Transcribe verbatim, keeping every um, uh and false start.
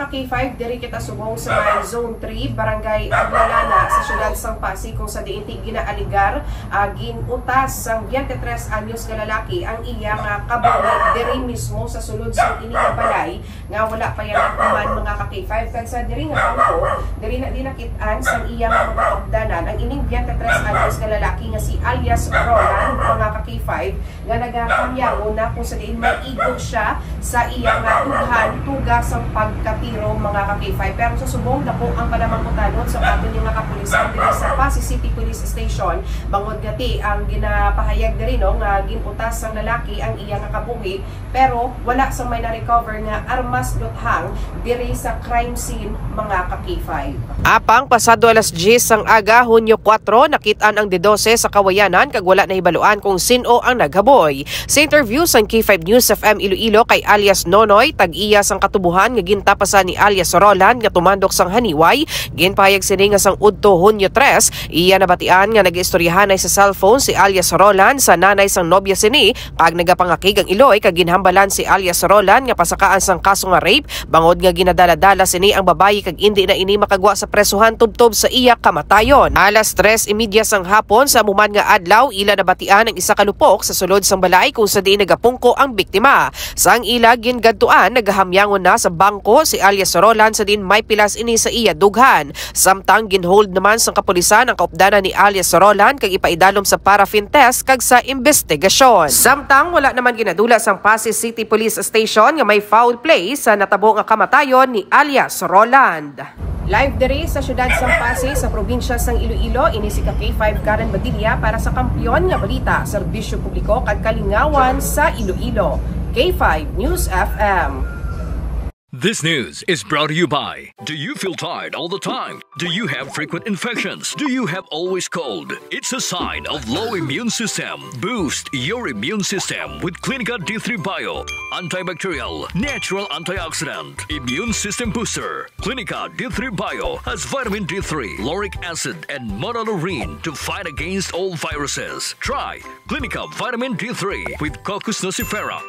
K five, diri kita subong sa may Zone three, Barangay Aglalana, sa siyudad sang Pasig, kung sa diin ti ginaaligar, ah, gin-utas sang twenty-three anyos nga lalaki ang iya nga kabuhi diri mismo sa sulod sang ini nga balay nga wala pa yan human, mga ka-K five. Kag sa diri nga bangko, diri na din nakit-an sang iya nga mga kaabdanan ang ining twenty-three anyos nga lalaki nga si alias Roland, mga ka-K five, nga nagahamyangon na kung sa diin may igo siya sa iya nga dughan tuga sang pagkatiro, mga ka-K five. Pero sa subong, dako ang panamangkutanon sa aton nga kapulisan diri sa Passi City Police Station, bangod nga ti ang ginapahayag diri, no, nga gin-utas sang lalaki ang iya nga kabuhi, pero wala sa may na-recover nga armas luthang diri sa crime scene, mga ka-K five. Apang pasado alas diyes sang aga, Hunyo kuwatro, nakit-an ang D dose sa Kawayanan kag wala nahibaluan kung sin-o ang naghaboy. Sa interview sang K five News F M Iloilo kay alias Nonoy, tag-iya sang katubuhan nga gintapasan ni alias Roland nga tumandok sang Haniway, ginpahayag sini nga sang udto Hunyo tres, iya nabatian nga nagaistoryahanay sa cellphone si alias Roland sa nanay sang nobya sini kag nagapangakig ang iloy kag ginhambalan si alias Roland nga pasakaan sang kaso nga rape bangod nga ginadala-dala sini ang babayi kag indi na ini makagwa sa presuhan tubtob sa iya kamatayon. Alas tres y media sang hapon sa amo man nga adlaw, ila nabatian ang isa ka lupok sa sulod sang balay kung sa diin nagapungko ang biktima. Sang ila gingadtuan, nagahamyangon na sa bangko si alias Roland sa diin may pilas ini sa iya dughan. Samtang ginhold naman sang kapulisan ang kaupdanan ni alias Roland kag ipaidalom sa paraffin test kag sa investigasyon. Samtang wala naman ginadula sang Passi City Police Station nga may foul play sa natabo nga kamatayon ni alias Roland. Live diri sa siyudad sang Passi sa probinsya sang Iloilo, ini si ka K five Karen Badilla para sa Kampiyon nga Balita, Serbisyo Publiko kag Kalingawan sa Iloilo. K five News F M. This news is brought to you by. Do you feel tired all the time? Do you have frequent infections? Do you have always cold? It's a sign of low immune system. Boost your immune system with Clinica D three Bio. Antibacterial, natural antioxidant, immune system booster. Clinica D three Bio has vitamin D three, lauric acid, and monolaurin to fight against all viruses. Try Clinica Vitamin D three with Cocos nucifera.